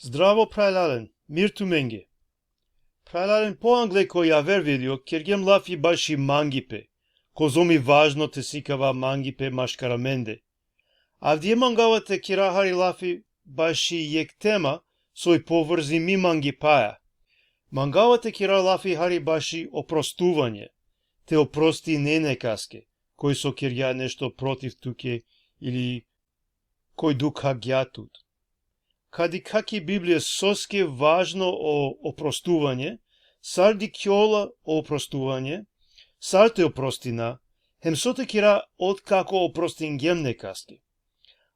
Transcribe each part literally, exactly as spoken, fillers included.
Zdravo, phralalen, mir tumenge. Phralalen, po angle ko javer video kergjem lafi baši mangipe, kozom i važno te sikava mangipe maškar amende. Avdive mangava te kera hari lafi baši jekh tema soj povrzimi mangipaja. Mangava te kera lafi hari baši oprostuvanje, te oprostine nekaske, koj so kergja nešto protiv tuke ili koj dukhagja tut. Ka dikha ki Biblija soske važno o oprostuvanje, sar dikhjola o oprostuvanje, sar te oprostina, hem so te kera otkako oprostingjem nekaske.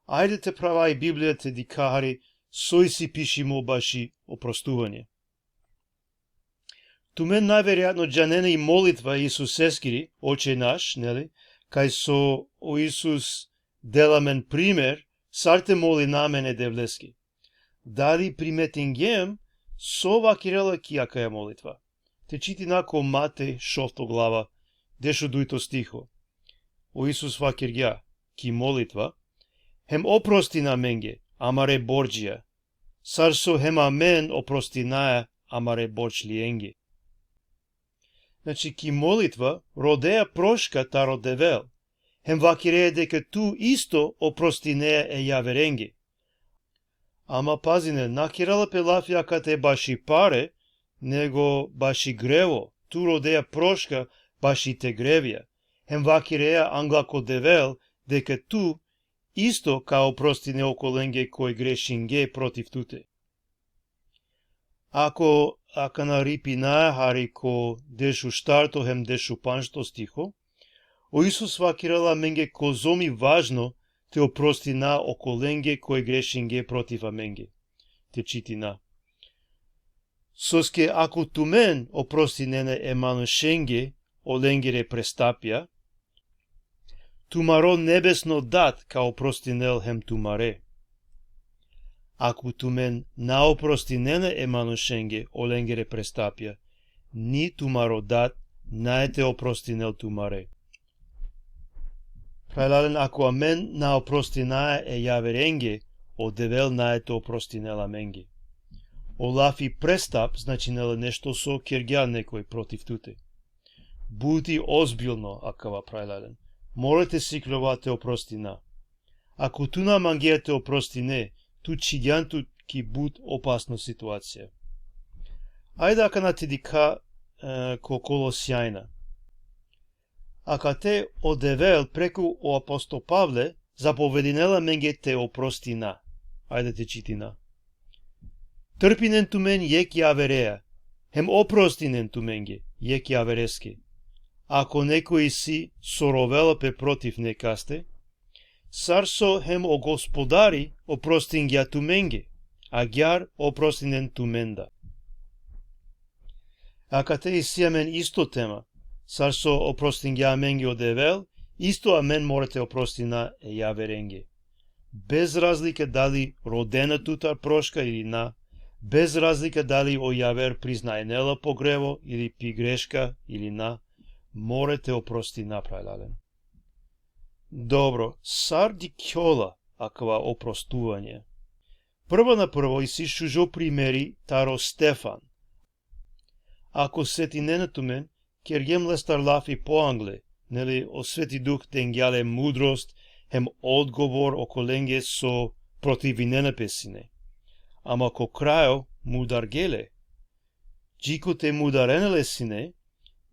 Ajde te phrava i Biblija te dikha hari so isi pišimo baši oprostuvanje. Tumen najverojatno džanena i molitva Isuseskiri, Oče naš, neli, kaj so o Isus dela amen primer sar te molina amen e Devleske. Dali primetingjem so vakerela ki akaja molitva? Te čitina ko Matej šovto glava, dešudujto stiho. O Isus vakergja ki molitva: Hem oprostin amenge amare bordžija, sar so hem amen oprostinaja amare bordžlienge. Znači, ki molitva rodea proška taro Devel, hem vakerea deka tu isto oprostinea e javerenge. Ama pazinen, na kerela pe lafi akate baši pare, nego baši grevo, tu rodea proška baši te grevija, hem vakerea angla ko Devel deka tu isto ka oprostine okolenge koj grešinge protiv tute. Ako akana ripina hari ko dešuštarto hem dešupandžto stiho, o Isus vakerela amenge kozom i važno te oprostina okolenge koj grešinge protiv amenge. Te čitina. Soske ako tumen oprostinena e manušenge olengere prestapja, tumaro nebesno Dat ka oprostinel hem tumare. Ako tumen na oprostinena e manušenge olengere prestapja, ni tumaro Dat nae te oprostinel tumare. Phralalen, ako amen na oprostinaja e javerenge, o Devel nae te oprostinel amenge. O lafi prestap značinela nešto so kergja nekoj protiv tute. But i ozbilno akava, phralalen. Mora te sikljova te oprostina. Ako tu na mangea te oprostine, tu čhivgjan tut ki but opasno situacija. Ajde akana te dikha, e, ko Kolosjajna. Akate o Devel preku o apostol Pavle zapovedinela amenge te oprostina. Ajde te čitina. Trpinen tumen jekh javerea, hem oprostinen tumenge jekh javereske. Ako nekoj isi so rovela pe protiv nekaste, sar so hem o Gospodari oprostingja tumenge, agjaar oprostinen tumen da. Akate isi amen isto tema. Sar so oprostingja amenge o Devel, isto amen mora te oprostina e javerenge. Bez razlika dali rodena tutar proška ili na, bez razlika dali o javer priznajnela po grevo ili pi greška ili na, mora te oprostina, phralalen. Dobro, sar dikhjola akava oprostuvanje? Prvo na prvo isi šužo primeri taro Stefan. Ako setinena tumen, kergjem lestar lafi poangle, neli, o Sveti Duh dengja le mudrost hem odgovor okolenge so protivinena pe sine. Ama ko krajo mudargje le. Dži kote mudarena le sine,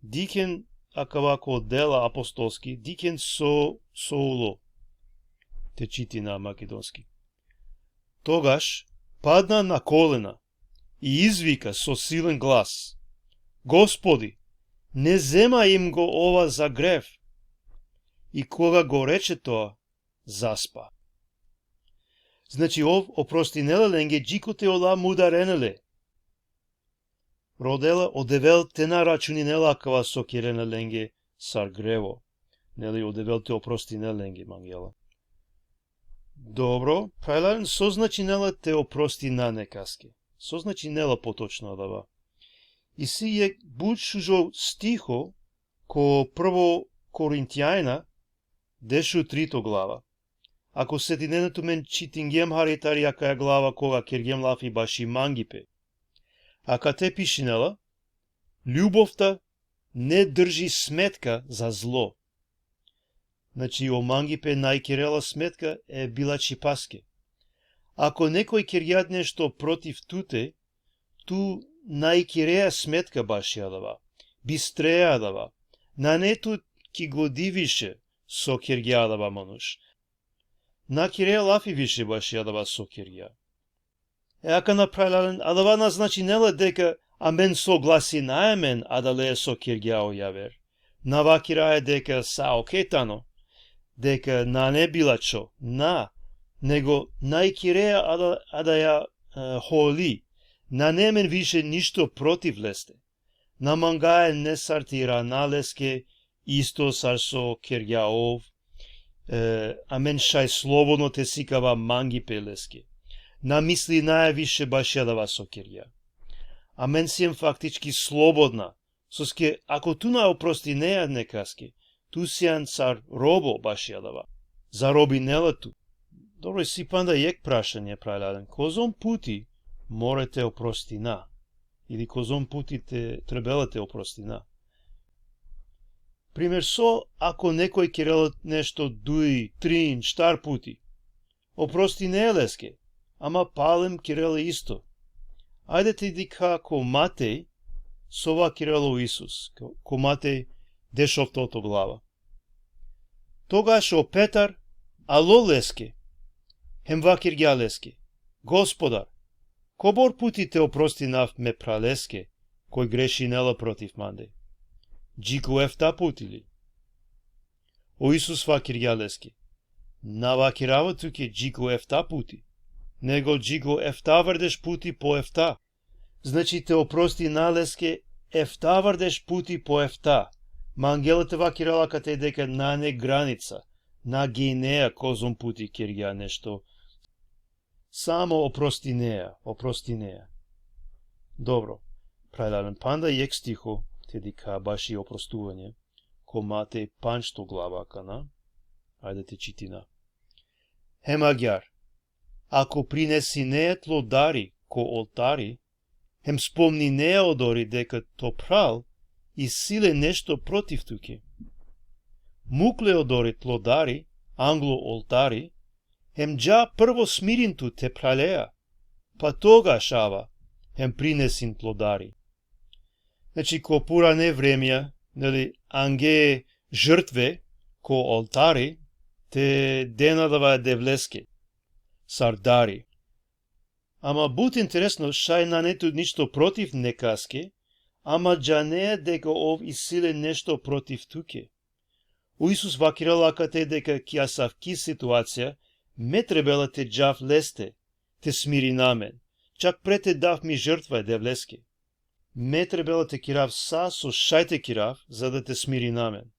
dikhen akava ko Dela apostolski, dikhen so, so ulo. Te čitina makedonski. Togaš padna na kolena i izvika so silen glas: Gospodi, ne zema im go ova za grev. I koga go reče toa, zaspa. Znači, ov oprostinela lenge dži kote ola mudarena le. Rodela, o Devel te na računinela akava so kerena lenge sar grevo. Neli, o Devel te oprostinel lenge mangela. Dobro, phralalen, so značinela te oprostina nekaske? So značinela potočno adava? Isi jekh but šužo stiho ko Prvo Korintjajna, dešutrito glava. Ako setinena tumen, čitingjem hari tari akaja glava koga kergjem lafi baši mangipe. Akate pišinela: Ljubovta ne drži smetka za zlo. Znači, o mangipe naj kerela smetka e bilačhipaske. Ako nekoj kergja nešto protiv tute, tu naj kerea smetka baši adava, bistrea adava, nane tu ki godi više so kergja adava manuš. Na kerea lafi više baši adava so kergja. E akana, phralalen, adava na značinela deka amen soglasinaja amen adaleja so kergja o javer. Na vakeraja deka sa okej tano, deka nane bilačho, na, nego naj kerea ada-, adaja, e, holi, nane amen više ništo protiv leste. Na mangaja nesar te irana leske, isto sar so kergja ov, e, amen šaj slobodno te sikava mangipe leske. Na mislinaja više baši adava so kergja. Amen siem faktički slobodna, soske ako tu na oprostineja nekaske, tu sian sar robo baši adava. Zarobinela tu. Dobro, isi panda jekh prašanje, phralalen. Kozom puti more te oprostina? Ili kozom puti te trebela te oprostina? Primer, so ako nekoj kerela nešto duj, trin, štar puti? Oprostinea leske, ama palem kerela isto. Ajde te dikha ko Matej, so vakerela o Isus, ko, ko Matej dešoftoto glava. Togaš o Petar alo leske, hem vakergja leske: Gospodar, kobor puti te oprostinav me phraleske, koj grešinela protiv mande? Dži ko efta puti li? O Isus vakergja leske: Na vakerava tuke dži ko efta puti, nego dži ko eftavardeš puti po efta. Znači, te oprostina leske eftavardeš puti po efta. Mangela te vakerel akate deka nane granica, na ginea kozom puti kergja nešto. Samo oprostinea, oprostinea. Dobro, phralalen, panda jekh stiho te dikha baši oprostuvanje, ko Matej pandžto glava akana, ajde te čitina. Hem agjaar: Ako prinesinea tlo dari ko oltari, hem spomninea odori deka to phral isi le nešto protiv tuke, muk le odori tlo dari anglo oltari, hem dža prvo smirin tu te phralea, pa togaš ava, hem prinesin tlo dari. Znači, ko purane vremja, neli, ange žrtve ko oltari, te dena adava e Devleske sar dari. Ama but interesno, šaj nane tu ništo protiv nekaske, ama džanea deka ov isi le nešto protiv tuke. O Isus vakerela akate deka ki asavki situacija me trebela te džav leste, te smirina amen, čak pre te dav mi žrtva e Devleske. Me trebela te kerav sa so šaj te kerav, za da te smirina amen.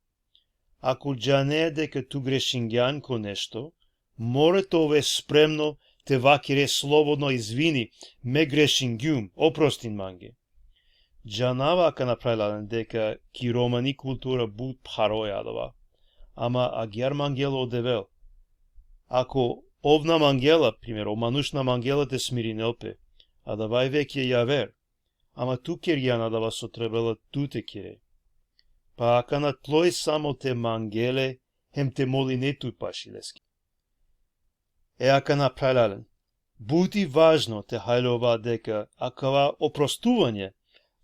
Ako džanea deka tu grešingjan ko nešto, more te ove spremno te vakere slobodno: Izvini, me grešingjum, oprostin mange. Džanava akana, phralalen, deka ki romani kultura but pharo i adava. Ama agjaar mangela o Devel. Ako ov na mangela, primer, o manuš na mangela te smirinel pe, adava i vekje javer. Ama tu kergjan adava so trebela tu te kere. Pa akana tlo i samo te mange le, hem te moline tu baši leske. E akana, phralalen, but i važno te haljova deka akava oprostuvanje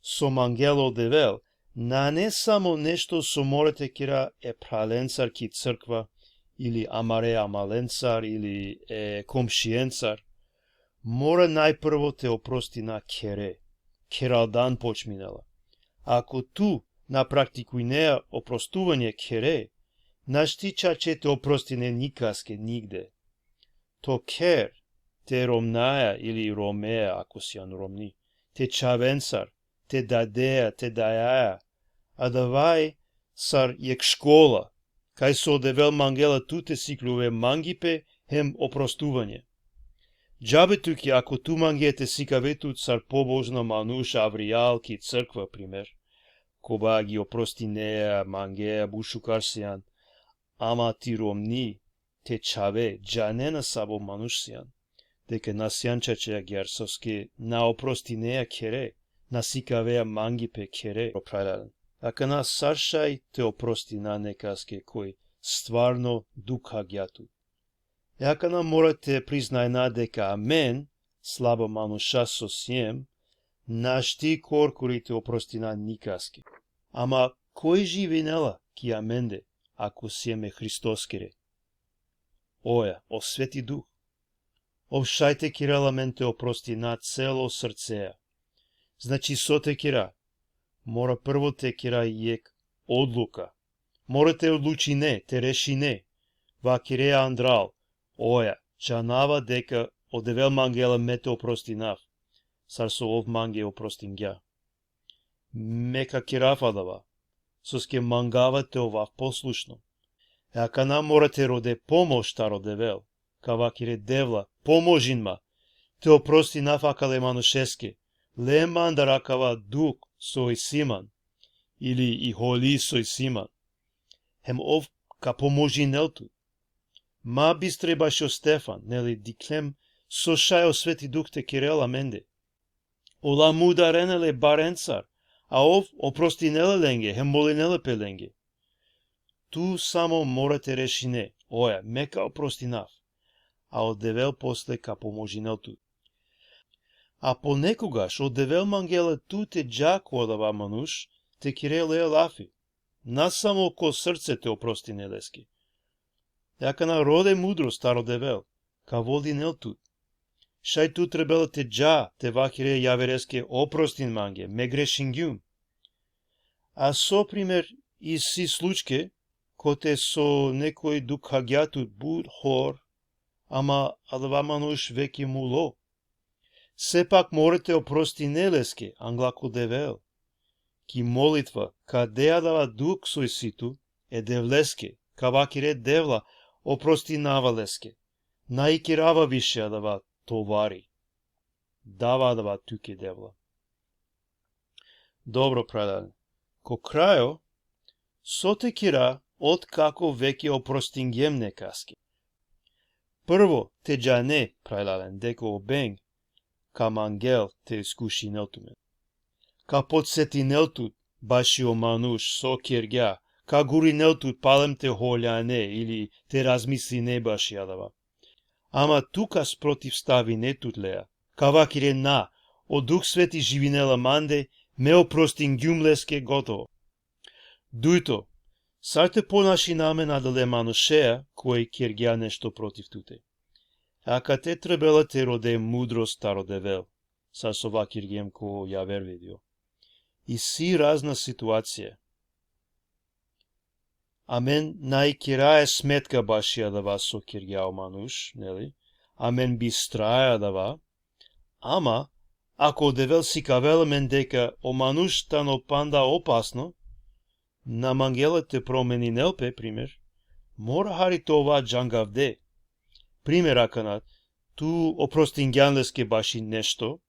so mangela o Devel nane samo nešto so more te kera e phralencar ki crkva, ili amare amalencar, ili e komšiencar. Mora najprvo te oprostina khere. Kheraldan počminela. Ako tu na praktikujnea oprostuvanje khere, našti čače te oprostine nikaske nigde. To kher, te romnjaja ili romnjaja, ako sian romni, te čhavencar, te dadea, te dajaja, adava i sar jekh škola, kaj so o Devel mangela tu te sikljuve mangipe hem oprostuvanje. Džabe tuke ako tu mange te sikave tut sar pobožno manuš avrijal ki crkva, primer, kobor agi oprostinea, mangea, but šukar sian, ama ti romni, te čhave džanena savo manuš sian, deka na sian čače agjaar soske na oprostinea khere, na sikavea mangipe khere, o phralalen. Akana sar šaj te oprostina nekaske koj stvarno dukhagja tut? E akana mora te priznajna deka amen, slaba manuša so siem, našti korkori te oprostina nikaske. Ama koj živinela ki amende, ako siem e Hristoskere? Oja, o Sveti Duh. Ov šaj te kerel amen te oprostina celo srcea. Znači, so te kera? Mora prvo te kera jekh odluka. Mora te odlučine, te rešine. Vakere andral: Oja, džanava deka o Devel mangela me te oprostinav, sar so ov mange oprostingja. Me ka kerav adava, soske mangava te ovav poslušno. E akana mora te rode pomoš taro Devel. Ka vakere: Devla, pomožin ma te oprostinav akale manušeske, le mandar akava dukh so isi man, ili i holi so isi man. Hem ov ka pomožinel tut. Ma bistre bašo Stefan, neli, dikhlem so šaj o Sveti Duh te kerel amende. Ola mudarena le barencar, a ov oprostinela lenge, hem molinela pe lenge. Tu samo mora te rešine: Oja, me ka oprostinav. A o Devel posle ka pomožinel tut. A ponekogaš o Devel mangela tut te dža ko adava manuš, te kere leja lafi. Na samo ko srce te oprostine leske. E akana rode mudrost taro Devel, ka volinel tut. Šaj tu trebela te dža te vakere javereske: Oprostin mange, me grešingjum. A so primer isi slučke, kote so nekoj dukhagja tut but hor, ama adava manuš veke mulo. Sepak mora te oprostine leske, angla ko Devel. Ki molitva ka de adava dukh so isi tu e Devleske, ka vakere: Devla, oprostinava leske. Na ikerava više adava tovari. Dava adava tuke, Devla. Dobro, phralalen. Ko krajo, so te kera otkako veke oprostingjem nekaske? Prvo, te džane, phralalen, deka o beng ka mangel te iskušinel tumen. Ka podsetinel tut baši o manuš so kergja, ka gurinel tut palem te holjane ili te razmisline baši adava. Ama tu ka sprotivstavine tut leja, ka vakere: Na, o Duh Sveti živinela mande, me oprostingjum leske, gotovo. Dujto, sar te ponašina amen adale manušea koj kergja nešto protiv tute? Akate trebela te rode mudrost taro Devel, sar so vakergjem ko javer video. Isi razna situacija. Amen na ikeraja smetka baši adava so kergja o manuš, neli? Amen bistraja adava, ama ako o Devel sikavela amen deka o manuš tano panda opasno, na mangela te promeninel pe, primer, mora hari te ova džangavde. Primer akana, tu oprostingjan leske baši nešto,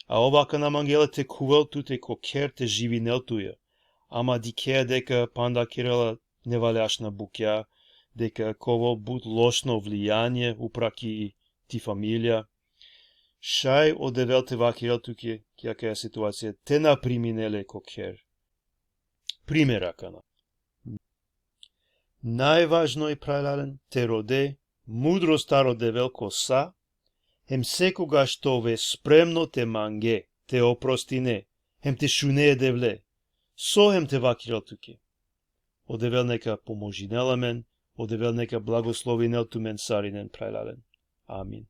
a ov akana mangela te khuvel tute ko kher te živinel tuja. Ama dikhea deka panda kerela nevaljašna bukja, deka ka ovel but lošno vlijanie upra ki ti familija. Šaj o Devel te vakerel tuke ki akaja situacija te na primine le ko kher. Primer akana. Najvažno i, phralalen, te rode mudrost taro Devel ko sa, hem sekogaš te ove spremno te mange, te oprostine, hem te šune e Devle so hem te vakerel tuke. O Devel neka pomožinel amen, o Devel neka blagoslovinel tumen sarinen, phralalen. Amin.